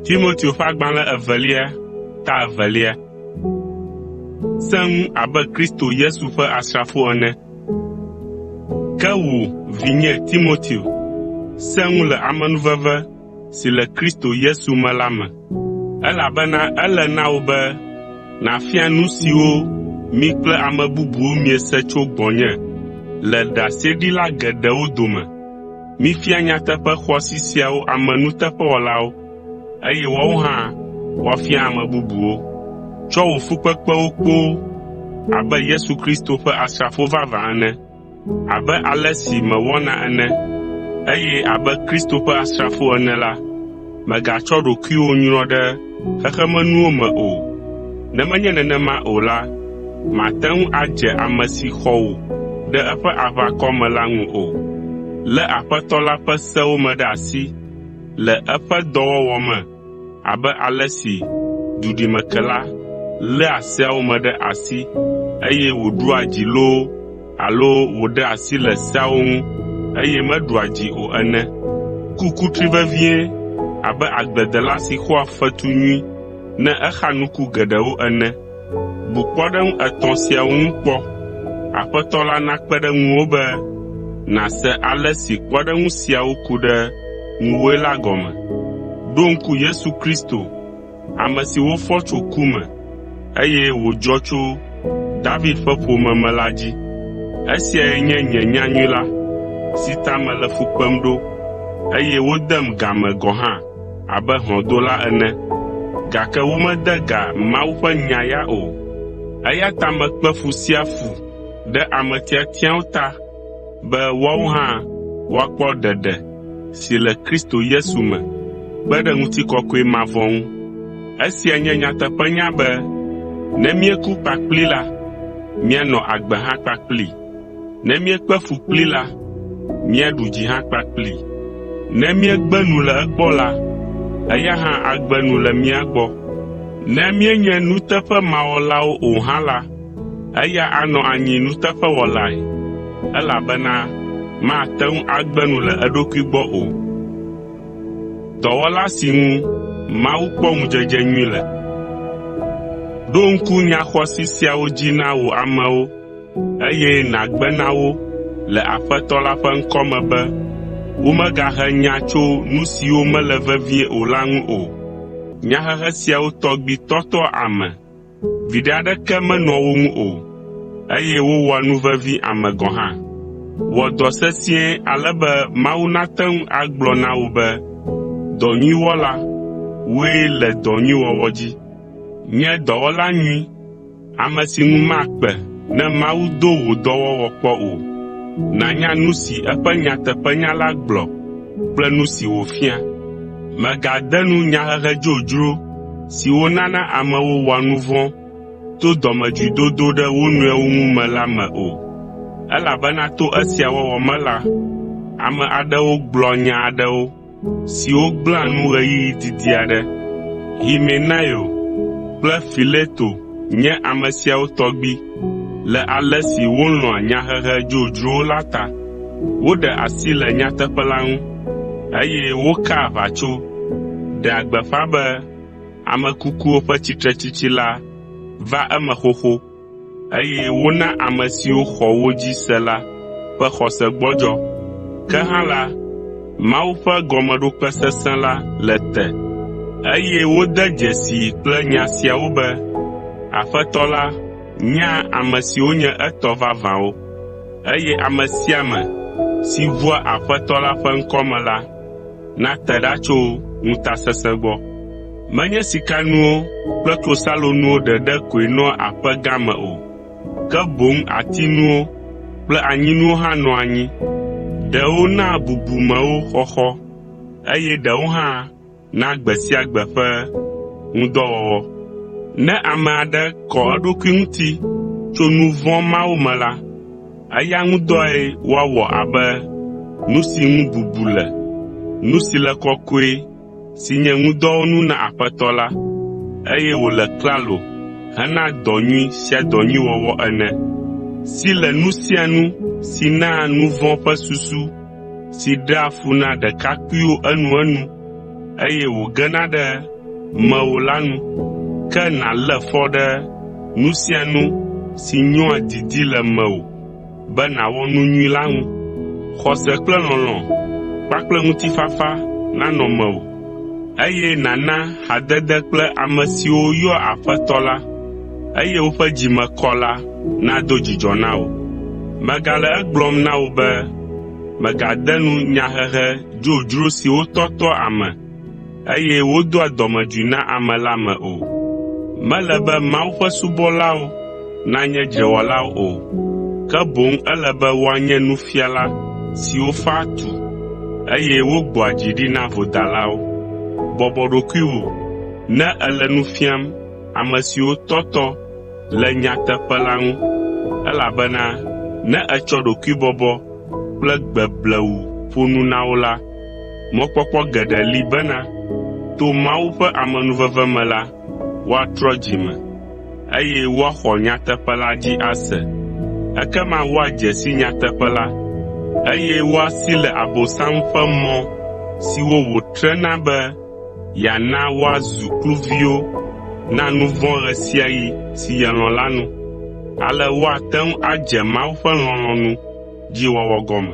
Timoteo ƒe agbalẽ evelia ta evelia. Sẽ ŋu abe Kristo Yesu ƒe asrafo ene. Ke wò, vinye Timoteo, sẽ ŋu le amenuveve si le Kristo Yesu me la me, elabena ele na wò be nàfia nu siwo mi kple ame bubuwo miese tso gbɔnye le ɖaseɖila geɖewo dome. Mifia nyateƒe xɔasi siawo ame nuteƒewɔlawo, eye woawo hã woafia ame bubuwo. Tsɔ wò fukpekpewo kpoo abe Yesu Kristo ƒe asrafo vavã ene, abe ale si mewɔna ene, eye abe Kristo ƒe asrafo ene la, mègatsɔ ɖokuiwò nyrɔ ɖe xexemenuwo me o. Ne menye nenema o la, màte ŋu adze ame si xɔ wò ɖe eƒe aʋakɔ me la ŋu o. Lé Aƒetɔ la ƒe sewo me ɖe asi le eƒe dɔwɔwɔ me abe ale si duɖimekela léa seawo me ɖe asi eye wòɖua dzi loo alo wòɖea asi le seawo ŋu eye meɖua dzi o ene. Ku kutri vevie abe agbledela si xɔa fetu nyui ne exa nuku geɖewo ene. Bu kpɔɖeŋu etɔ̃ siawo ŋu kpɔ. Aƒetɔ la nakpe ɖe ŋuwò be nàse ale si kpɔɖeŋu siawo ku ɖe ŋuwòe la gɔme. Ɖo ŋku Yesu Kristo, ame si wofɔ tso ku me, eye wòdzɔ tso David ƒe ƒome me la dzi. Esiae nye nye nyanyui la, si ta mele fu kpem ɖo, eye wodem ga me gɔ̃ hã abe hlɔ̃dola ene, gake womede ga Mawu ƒe nya ya o. Eya ta mekpe fu sia fu ɖe ame tiatiawo ta be woawo hã woakpɔ ɖeɖe si le Kristo Yesu me kpe ɖe ŋutikɔkɔe mavɔ ŋu. Esia nye nyateƒenya be ne míeku kpakplii la, míanɔ agbe hã kpakplii. Ne míekpe fu kplii la, míaɖu dzi hã kpakplii. Ne míegbe nu le egbɔ la, eya hã agbe nu le mía gbɔ. Ne míenye nuteƒemawɔlawo o hã la, eya anɔ anyi nuteƒewɔlae, elabena mate ŋu agbe nu le eɖokui gbɔ o. Dɔwɔla si ŋu Mawu kpɔ ŋudzedze nyui le. Ɖo ŋku nya xɔasi siawo dzi na wò amewo, eye nàgbe na wo le Aƒetɔ la ƒe ŋkɔ me be womegahe nya tso nu siwo mele vevie o la ŋu o. Nyahehe siawo tɔgbi tɔtɔa ame. Viɖe aɖeke menɔa wo ŋu o, eye wowɔa nu vevi ame gɔ̃ hã. Wɔ dɔ sesĩe ale be Mawu nate ŋu agblɔ na wò be, “Dɔ nyui wɔla, wòe le dɔ nyui wɔwɔ dzi.” Nye dɔwɔla nyui, ame si ŋu makpe ne Mawu do wò dɔwɔwɔ kpɔ o. Nànya nu si eƒe nyateƒenya la gblɔ kple nu si wòfia. Mègade nu nyahehe dzodzro siwo nana amewo wɔa nu vɔ̃ to dɔmedzoedodo ɖe wo nɔewo ŋu me la me o, elabena to esia wɔwɔ me la, ame aɖewo gblɔa nya aɖewo siwo gblẽa nu ɣeyiɣi didi aɖe. Himenaio kple Fileto nye ame siawo tɔgbi le ale si wolɔ̃a nyahehe dzodzrowo la ta. Woɖe asi le nyateƒe la ŋu, eye wokaa aʋatso, ɖea gbeƒã be ame kukuwo ƒe tsitretsitsi la va eme xoxo, eye wona ame siwo xɔ wo dzi se la ƒe xɔse gbɔdzɔ. Ke hã la, Mawu ƒe gɔmeɖokpe sesẽ la le te, eye wode dzesii kple nya siawo be, “Aƒetɔ la nyaa ame siwo nye etɔ vavãwo,” eye ame sia ame si ʋua Aƒetɔ la ƒe ŋkɔ me la, nate ɖa tso ŋutasesẽ gbɔ. Menye sikanuwo kple klosalonuwo ɖeɖe koe nɔa aƒe gã me o, ke boŋ atinuwo kple anyinuwo hã nɔa anyi. Ɖewo naa bubumewo xɔxɔ eye ɖewo hã na gbe sia gbe ƒe ŋudɔwɔwɔ. Ne ame aɖe kɔ eɖokui ŋuti tso nu vɔ̃ mawo me la, eya ŋu dɔe woawɔ abe nu si ŋu bubu le, nu si le kɔkɔe si nye ŋudɔwɔnu na Aƒetɔ la, eye wòle klalo hena dɔ nyui sia dɔ nyui wɔwɔ ene. Si le nu sia nu si naa nu vɔ̃ ƒe susu si ɖea fu na ɖekakpuiwo enuenu, eye wògena ɖe mewò la nu, ke nàlé fɔ ɖe nu sia nu si nyɔa didi le mewò be nàwɔ nu nyui la ŋu. Xɔse kple lɔlɔ̃ kpakple ŋutifafa nanɔ mewò, eye nàna hadede kple ame siwo yɔa Aƒetɔ la, eye woƒe dzi me kɔ la nado dzidzɔ na wò. Megale egblɔm na wò be mègade nu nyahehe dzodzro siwo tɔtɔa ame, eye wodoa dɔmedzoe na ame la me o. Mele be Mawu ƒe subɔlawo nanye dzrewɔlawo o, ke boŋ ele be woanye nufiala siwo faa tu, eye wogbɔa dzi ɖi na vodalawo. Bɔbɔ ɖokuiwò ne èle nu fiam ame siwo tɔtɔ le nyateƒe la ŋu, elabena ne ètsɔ ɖokuibɔbɔ kple gbe blewu ƒo nu na wo la, mɔkpɔkpɔ geɖe li bena to Mawu ƒe amenuveve me la, woatrɔ dzi me, eye woaxɔ nyateƒe la dzi ase. Ekema woadze si nyateƒe la, eye woasi le Abosam ƒe mɔ siwo wòtrena be yeana woazu kluviwo na nu vɔ̃ ɣe sia ɣi si yelɔ̃ la nu. Ale woate ŋu adze Mawu ƒe lɔlɔ̃nu dzi wɔwɔ gɔme.